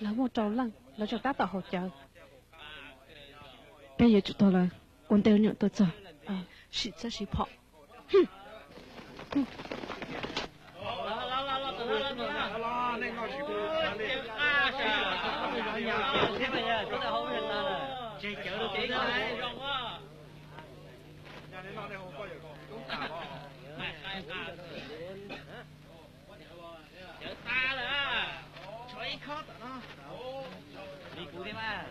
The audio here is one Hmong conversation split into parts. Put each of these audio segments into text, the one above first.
Lawv muaj rau leej, lawv tseem tab tom haus cawv. Peb yuav tsum tos lawv ua ntej lub nyuam tuaj txog, sim txhawb sim phom. Cawv tas lawm, tshuav ib khob tom no. Li kuv thiab mas.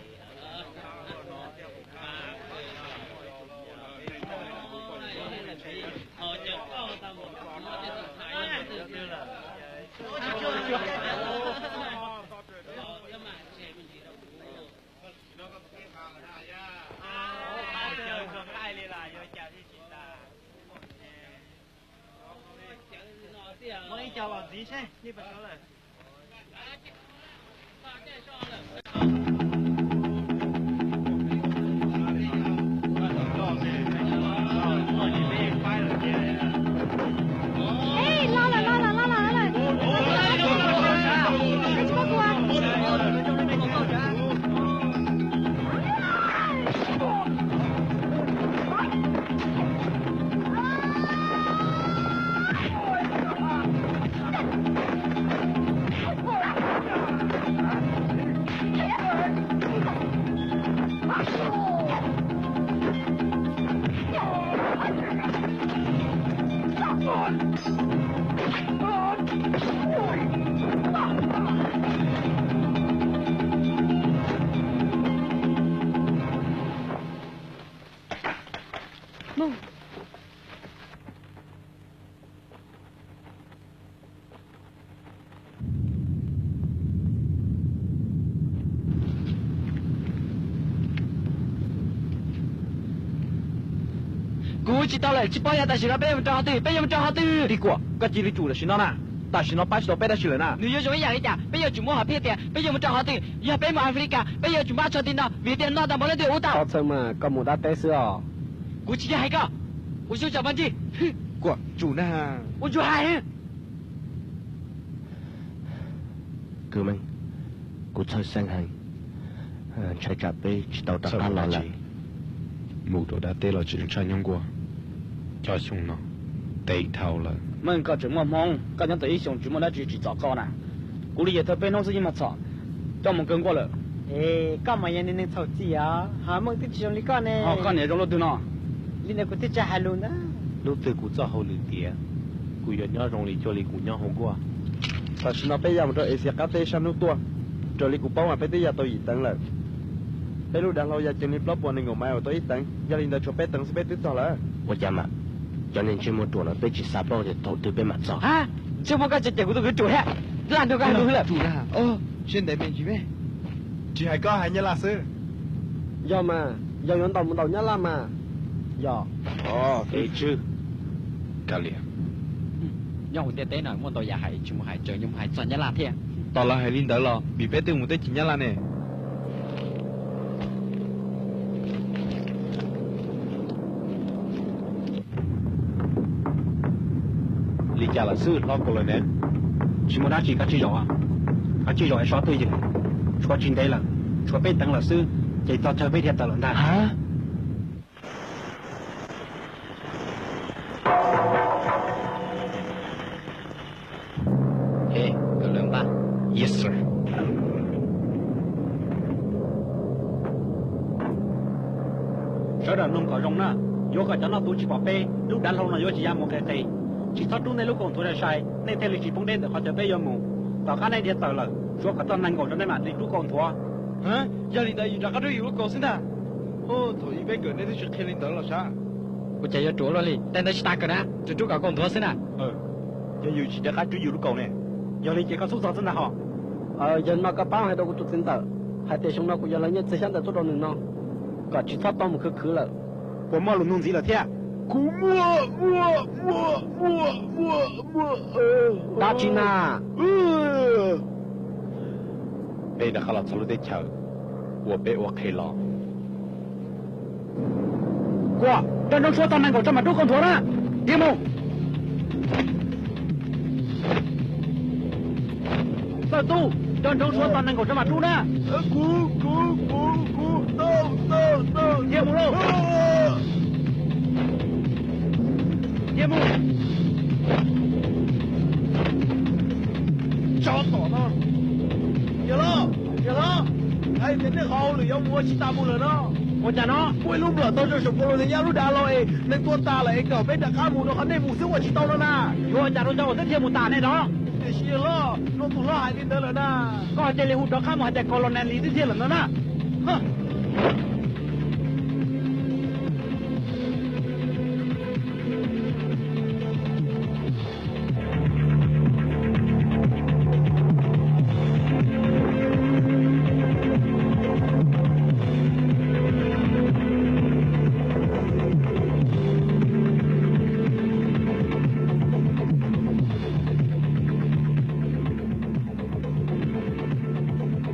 Muaj ib co los ntxiv seb. Kuv tsis tau lawm, tsis paub yog tam sim no peb yuav mus rau qhov twg, peb yuav mus rau qhov twg. Tij Kuam, koj cia li tsum tam sim no na. Tam sim no pab tsis tau peb dab tsi lawm na. Nws yuav zoo ib yam li cas, peb yuav tsum muab hom phiaj tias peb yuav mus rau qhov twg. Yog peb mus Africa, peb yuav tsum npaj tsho ti no, vim tias noj tau npaum leej twg ua tau. Txhawj mas koj mus dab teb xwb os. Kuv tsis yog hais koj. Ua zoo tsom pov ntsej. Kuam, tsum na. Ua ntsuag hais. Kwv Meej, kuv txhawj xeeb heev, ntshai tsam peb tsis tau rov qab los lawm. Mus rau dab teb los tseem ntshai nyob nkuaj, cov xyoo no tev dhau lawm. Meej, koj tseem muaj hmoo, koj nyob tau ib xyoos tsis muaj dab tsi tsim txom koj na. Kuv li ces thawj peb hnub xwb yeej mag txhom, coj mus kawg nkuaj lawm. Koj mas yog neeg txhaum txim os, ho Meej twb tsis zoo li koj ne. Ho koj niam zoo luaj twg no? Li ntawd kuv thiaj tsis hais lus ntag. Hnub twg kuv txoj hauj lwm tiav, kuv yuav nyob zoo li cuag li kuv nyob hauv nkuaj. Tam sim no peb ya mus rau Asia qab teb sab hnub tuaj, raws li kuv paub mas peb twb ya tau yim teev lawm. Peb lub dav hlau ya ceev li plaub puas nees nkaum mais uas tau ib teev, yog li ntawd tshuav peb teev xwb peb twb txog lawm. Ua cas mas cov niag ntsej muag ruam no peb tsis xav paub tias thaum twg peb mam txog. Ntsej muag koj tseem cem kuv tus kwv ruam thiab, laj nrog koj hais lus lawm. Tsum na, siab ntev me ntsis me. Tsis hais koj hais Nyab Laj xwb. Yog mas, yog yuav ntaus mus ntaus Nyab Laj mas. Yog. Eb tswb, kav liam. Nyob hauv ntiaj teb no muaj ntau yam hais tsis mus hais, tseem yuav mus hais txog Nyab Laj thiab. Tos lawv hais li ntawd los vim peb twb mus teb chaws Nyab Laj ne. Li cas lawm xwb hlob Kaus Laus ne? Tsis muaj dab tsi, koj tsij zaum, koj tsij zaum es so twj ywm. Tshuav tsis ntev lawm, tshuav peb teev lawm xwb ces txog chaw peb dhia tawm lawm ntag. Sawv daws mloog kom zoo na, yuav kom cov noj tub tsis pom peb, lub dav hlau no yuav tsis ya mus qis qis. Tsis txhob rub nej lub kaus nthuav sai sai, nej thiaj li tsis poob deb ntawm qhov chaw peb yuav mus. Tom qab nej dhia tawm lawm, suav kom txog nees nkaum rau nej mam li rub kaus nthuav. Yog li ntawd yus rov qab rub yus lub kaus xwb ntag. Thaum ub peb kawm nej twb tsis qhia li ntawd los sav. Ua cas yuav ruam luaj li, tej ntawd tsis tas kawm na, tsuas rub kom kaus nthuav xwb na. Yog yus tsis rov qab rub yus lub kaus ne, yog li ces koj xub txog xwb ntag hos. Yog no koj pab hais rau kuv tus txiv ntawm hais tias xyoo no kuv yuav hlawv nyiaj txiag xyab ntawm tuaj rau nws no, kom tsis txhob tau mus khwv khwv lawm. Puas muaj lus nug ntxiv lawm thiab? Kuv muaj, muaj, muaj, muaj, muaj, muaj. Dab tsi na? Peb rov qab los txog lub teb chaws uas peb ua qhev los. Kuam, nrog nroo suav txog nees nkaum rau mam rub kaus nthuav na. Dhia mus. Txawj tub, Cov ntsoov suav tos nees nkaum tsov vam rub na. Kuv, kuv, kuv, kuv, tau, tau, tau. Cia mus lauj. Cia mus. Tsov tom no. Yawg hlob, yawg hlob, hais tias nej qhov hauj lwm yuav mus ua tsis tas mus lawm no. Ua cas no? Muaj ib lub nplawm tau rau saum Colonel Nyab lub dav los es nws tua tas lawm es kom peb rov qab mus rau qhov nej mus xwb ua tsis tau no na. Yuav ua cas rau cov uas twb dhia mus tas ne no? Tiam sis yawg hlob, no tus hlob hais li ntawd lawm na. Koj hais tias li hu rov qab mus hais tias Colonel li twb dhia lawm no na.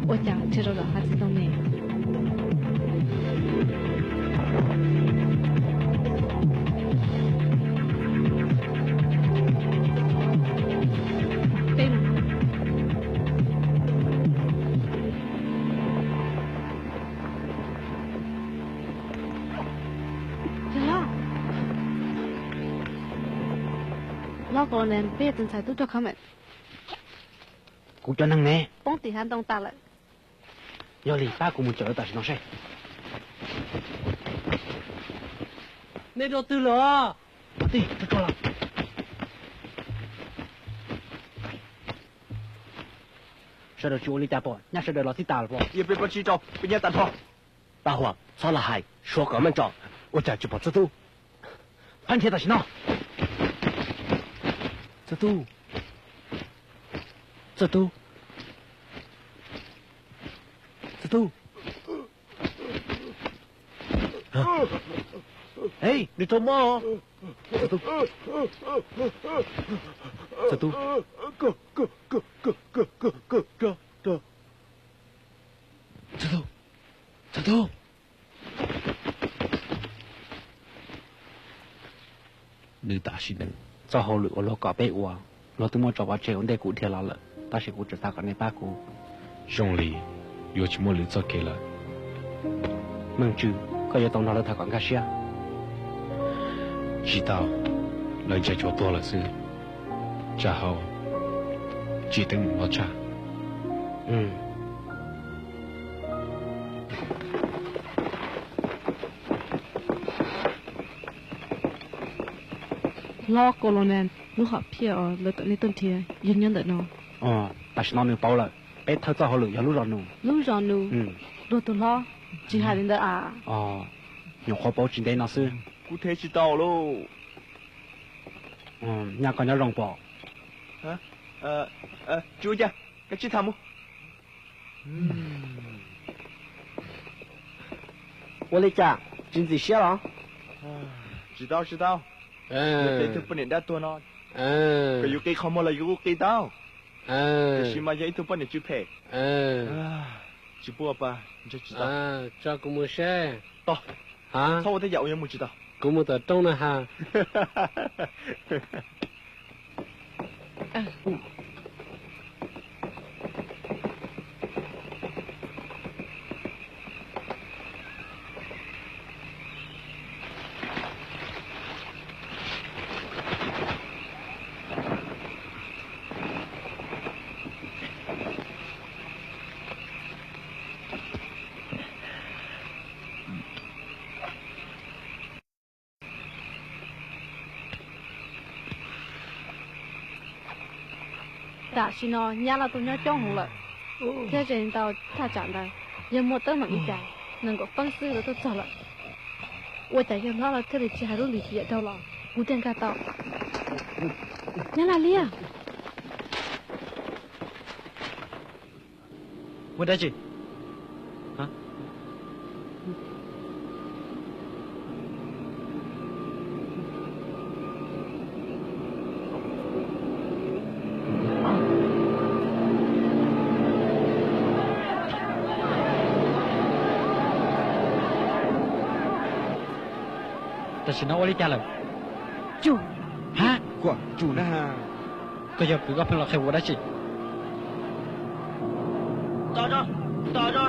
Ua cas tsis rau lawm hais tsis tau ne? Peb mus. Yog hlob, hlob Colonel, peb yog tus ntxhais tub rog Comet. Kuv cov neeg ne? Poob tim hav ntoo tas lawm. Yog li pab kuv mus cawm lawv tam sim no seb. Nej rau twg lawm? Tij, rau tso lawm. Sawv daws tsis ua li cas pom, nyaj sawv daws los txij tas lawm pom. Yog peb pab tsis rau, peb nyaj tag nrho. Paj Huam, txhob los hais, suav kom meej tso. Ua cas tsis pom Txawj Tub? Pab nrhiav tam sim no. Txawj Tub. Txawj Tub. Txawj Tub. Hej, nws raug mob. Txawj Tub. Txawj Tub. Txawj Tub. Txawj Tub. Nws tam sim neej. Txoj hauj lwm uas luag kom peb ua, luag twb muab tso pov tseg ua ntej kuv dhia los lawm, tab sis kuv tseem xav kom nej pab kuv. Zoo li yuav tsis muaj lwm txoj kev lawm. Meej Tswb, koj yuav tau nrog lawv tham kom nkag siab. Tsis tau, lawv ntshe tsuas tuag lawm xwb. Tsam hauv tsim teeb meem los tshaj. Hlob Colonel, lub hom phiaj uas lawv kom nej tuaj nrhiav yog nyob ntawm no. Tam sim no nws pauv lawm, peb thawj txoj hauj lwm yog lub zos nus. Lub zos nus? Luag tus hlob tsis hais li ntawd a. Nyuam qhuav pauv tsis ntev no xwb. Kuv them tsis tau lauj. Nyaj koj nyob zoo pom. Tsis ua cas, koj tsij tham mus. Ua li cas, tsis ntxim siab los? Tsis tau, tsis tau. Yog ib tug poj niam dab tuag no, koj yuav qi qhov muag los yuav kuj qi tau. Tiam sis mas yog ib tug poj niam tsw phem, tsis pub pa, ntshe tsis tau. Tso kuv mus seb. Txhob ua tej yam uas yuav mus tsis tau. Kuv mus tom roob na ha. Tam sim no nyab laj tuaj nyob coob heev lawm, thiab ze ntau thaj tsam ntawd yog muaj teeb meem li cas, nees nkaum feeb xwb lawv tuaj txog lawm. Ua cas yawg hlob lawv thiaj li tsis hais lub lim hiam rau los kuv thiaj nkag tau. Nyab laj liab. Muaj dab tsi? Tam sim no ua li cas lawm? Tsum. Ha? Kuam tsum na. Koj yog kwv koj pheej los qhia ua dab tsi? Tos, tos, tos.